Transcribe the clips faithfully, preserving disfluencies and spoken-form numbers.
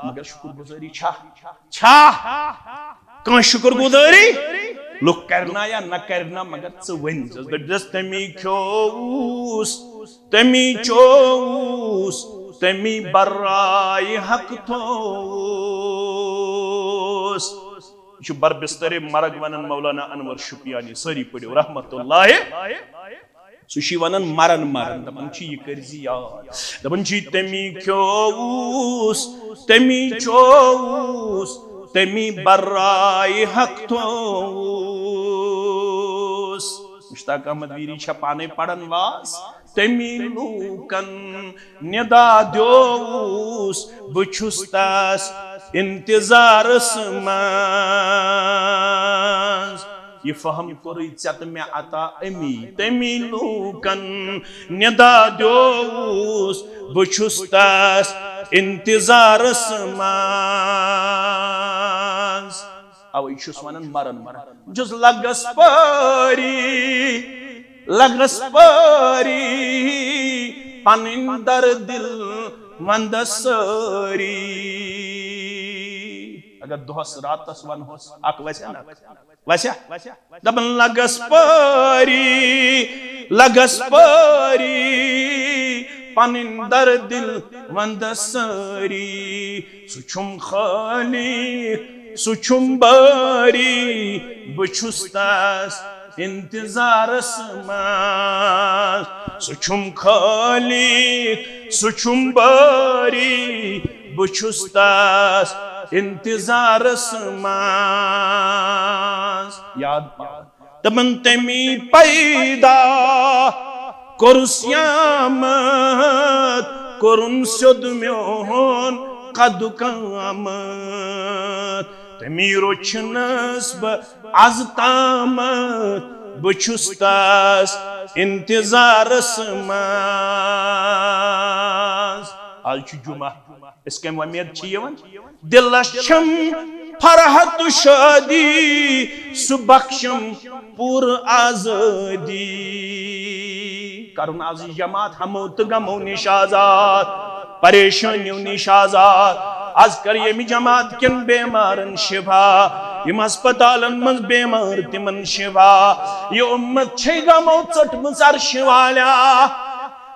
مگر شکر گزٲری چھا؟ چھا؟ کانٛہہ شکر گزٲری؟ لُکھ کرنا یا نہ کرنا، مگر ژٕ ؤنۍ زِ دٔپزٮ۪س، "تٔمی کھیوٚوُس، تٔمی چوٚوُس، تٔمی برایہِ حق تھوٚوُس۔" یہِ چھُ بر بسترِ مرگ ونان مولانا انور شُپیانی، سٲری پٔرِو رحمت اللہ۔ سُہ چھُ ونان مرن مرن، دپان چھُ، "یہِ کٔرۍ زِ یاد۔" دپان چھُ، "تٔمی کھیوٚوُس، تٔمی چوٚوُس، تٔمی برایہِ حق تھوٚوُس۔" مشتاق احمد ویری چھا پانے پران واز؟ "تٔمی لوٗکن ندا دیووُس، بہٕ چھُس تس انتظارس منٛز۔" یہِ فہم کوٚرُے ژےٚ تہٕ مےٚ عطا امی، تٔمی لوٗکن ندا دیووُس، بہٕ چھُس تس انتظارس منٛز۔ اوے چھُس ونان مرن مرن، بہٕ چھُس لگس پٲری، لگس پٲری، پنٕنۍ دردِل ونٛدس سٲری۔ اگر دۄہس راتس ونہوس، اکھ وسہِ نا؟ وسیا؟ دپان لگس پٲری، لگس پٲری، پنٕنۍ دردِل ونٛدس سٲری۔ سُہ چھُم خٲلق، سُہ چھُم بٲری، بہٕ چھُس تس انتظارس منٛز۔ سُہ چھُم خٲلق، سُہ چھُم بٲری، بہٕ چھُس تس انتظارس منٛز۔ یاد پاو۔ دپان تٔمی پیدا کوٚرُس یامت، کوٚرُن سیوٚد میون قد قامت۔ تٔمی روٚچھنس بہٕ از تامت، بہٕ چھُس تس انتظارس منٛز۔ از چھُ جمعہ، أسۍ کَمہِ وۄمید چھِ یِوان؟ دِلس چھم فرحت و شادی، سُہ بخشم پوٗرٕ آزٲدی۔ کرُن از یہِ جماعت ہمو تہٕ غمو نِش آزاد، پریشٲنیو نِش آزاد۔ از کر ییٚمہِ جماعت کٮ۪ن بیمارن شفا، یِم ہسپتالن منٛز بیمار تِمن شفا۔ یہِ اُمت چھے غمو ژٔٹمٕژ عرشہِ والا،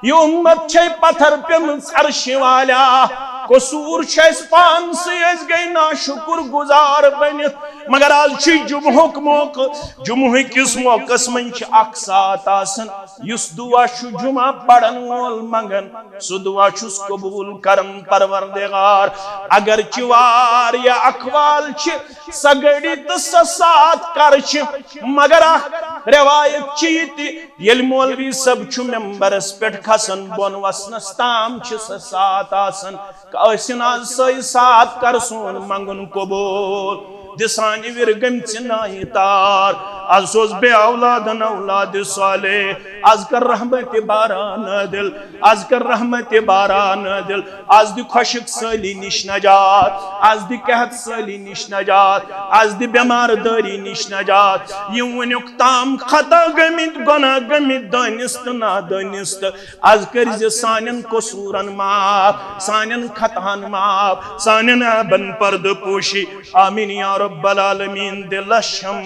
یہِ اُمت چھے پتھر پیمٕژ عرشہِ والا۔ قصوٗر چھُ اَسہِ پانسٕے، أسۍ گٔے ناشُکُر گُزار بٔنِتھ۔ مگر از چھُ جمعہُک موقعہٕ، جمعہٕ کِس موقعس منٛز چھِ اکھ ساعت آسان، یُس دعا چھُ جمعہ پرن وول منگان، سُہ دعا چھُس قبول کران پروردگار۔ اگرچہِ واریاہ اقوال چھِ، سۄ گھڑی تہٕ سۄ ساعت کر چھِ، مگر اکھ روایت چھِ یہِ تہِ، ییٚلہِ مولوی صٲب چھُ ممبرس پٮ۪ٹھ کھسان، بۄن وسنس تام چھِ سۄ ساعت آسان۔ ٲسِن از سۄے ساعت، کر سون منگُن قبول۔ دِ سانہِ وِرِ گٔمژِ نایہِ تار۔ از سوز بے اولادن اولاد صالح۔ از کر رحمت باران نازل۔ از کر رحمت باران نازل۔ از دِ خۄشک سٲلی نِش نجات۔ از دِ قحط سٲلی نِش نجات۔ از دِ بٮ۪مار دٲری نِش نجات۔ یِم وٕنیُک تام خطا گٔمٕتۍ، گۄناہ گٔمٕتۍ، دٲنِستہٕ نادٲنِستہٕ۔ از کٔرۍ زِ سانٮ۪ن قصوٗرن معاف، سانٮ۪ن خطاہن معاف، سانٮ۪ن عیبن پردٕ پوشی۔ آمین یا رب العالمین۔ دِلس چھم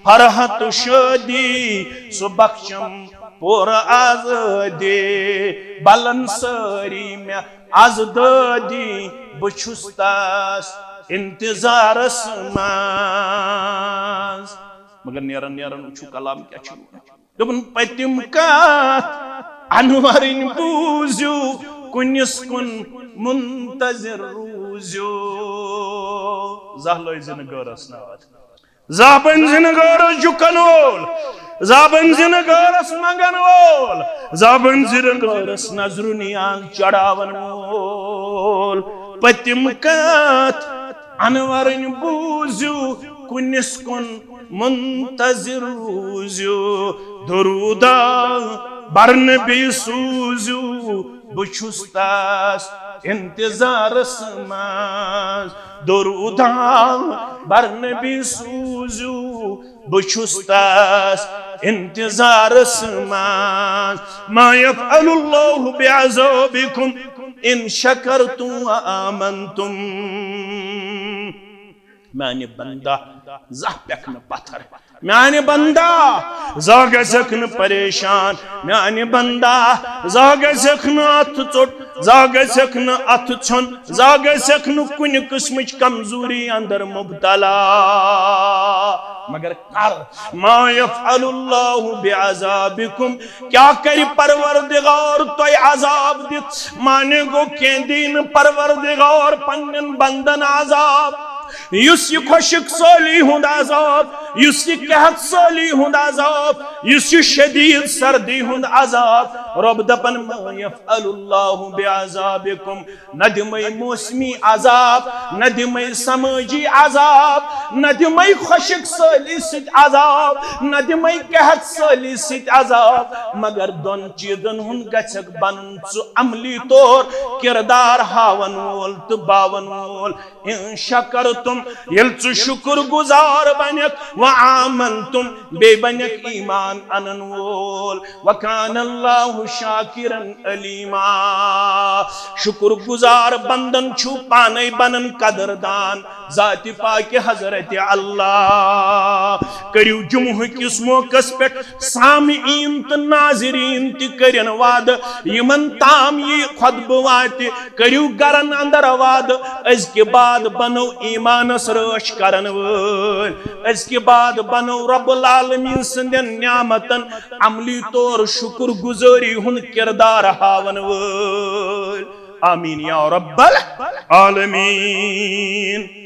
فرحت و شادی، سُہ بخشم پوٗرٕ آزٲدی۔ بلن سٲری مےٚ از دٲدی، بہٕ چھُس تس انتظارس منٛز۔ مگر نیران نیران وٕچھِو کلام کیٛاہ چھُ۔ دوٚپُن، پٔتِم کتھ انورٕنۍ بوٗزِو، کُنِس کُن منتظر روٗزِو۔ زانٛہہ لٲزِ نہٕ غٲرس ناد۔ زانٛہہ بٔنۍ زِ نہٕ غٲرس جُکن وول، زانٛہہ بٔنۍ زِ نہٕ غٲرس منگن وول، زانٛہہ بٔنۍ زِ نہٕ غٲرس نظرُ نیاز چڑاون وول۔ پٔتِم کتھ انورٕنۍ بوٗزِو، کُنِس کُن منتظر روٗزِو۔ درودہ بر نبی سوٗزِو، بہٕ چھُس تس انتظارس منٛز۔ درودہ بر نبی سوٗزِو، بہٕ چھُس تس انتظارس منٛز۔ ما یفعل اللہ بعذابکم، ان شکرتم و آمنتم۔ میانہِ بندہ، زانٛہہ پیکھ نہٕ پتھر۔ میانہِ بندہ، زانٛہہ گژھکھ نہٕ پریشان۔ میانہِ بندہ، زانٛہہ گژھکھ نہٕ اتھٕ ژوٚٹ، زانٛہہ گژھکھ نہٕ اتھٕ ژھیوٚن، زانٛہہ گژھکھ نہٕ کُنہِ قٕسمٕچ کمزوری اندر مبتلا۔ مگر کر، ما یفعل اللہ بعذابکم، کیا کرِ پروردگار تۄہہِ عذاب دِتھ؟ معنی گوٚو، کینٛہہ دی نہٕ پروردگار پننٮ۪ن بندن عذاب۔ یُس یہِ خۄشک سٲلی ہُنٛد عذاب، یُس یہِ قحط سٲلی ہُنٛد عذاب، یُس یہِ شدید سردی ہُنٛد عذاب، رۄب دپان، ما یفعل اللہ بعذابکم، نہ دِمے موسمی عذاب، نہ دِمے سمٲجی عذاب، نہ دِمے خۄشک سٲلی سۭتۍ عذاب، نہ دِمے قحط سٲلی سۭتۍ عذاب، مگر دۄن چیٖزن ہُنٛد گژھکھ بنُن ژٕ عملی طور کردار ہاوَن وول تہٕ باوَن وول۔ ان شکرتم، ییٚلہِ ژٕ شُکر گُزار بنکھ، و آمنتم، بیٚیہِ بنکھ ایمان انن وول، وکان اللہ شاکرا علیما۔ شُکر گُزار بندن چھُ پانے بنان قدردان ذاتِ پاکِ حضرت اللہ۔ کٔرِو جمعہ کِس موقعس پٮ۪ٹھ سامعین تہٕ ناظرین تہِ کٔرِن وعدٕ، یِمن تام یہِ خطبہٕ واتہِ، کٔرِو گرن اندر وعدٕ، أزکہِ بعد بنو ایمانس رٲچھ کرن وٲلۍ، أزکہِ بعد بنو رب العالمین سٕنٛدٮ۪ن نعمتن عملی طور شُکر گُزٲری ہُنٛد کردار ہاون وٲلۍ۔ آمین یا رب العالمین۔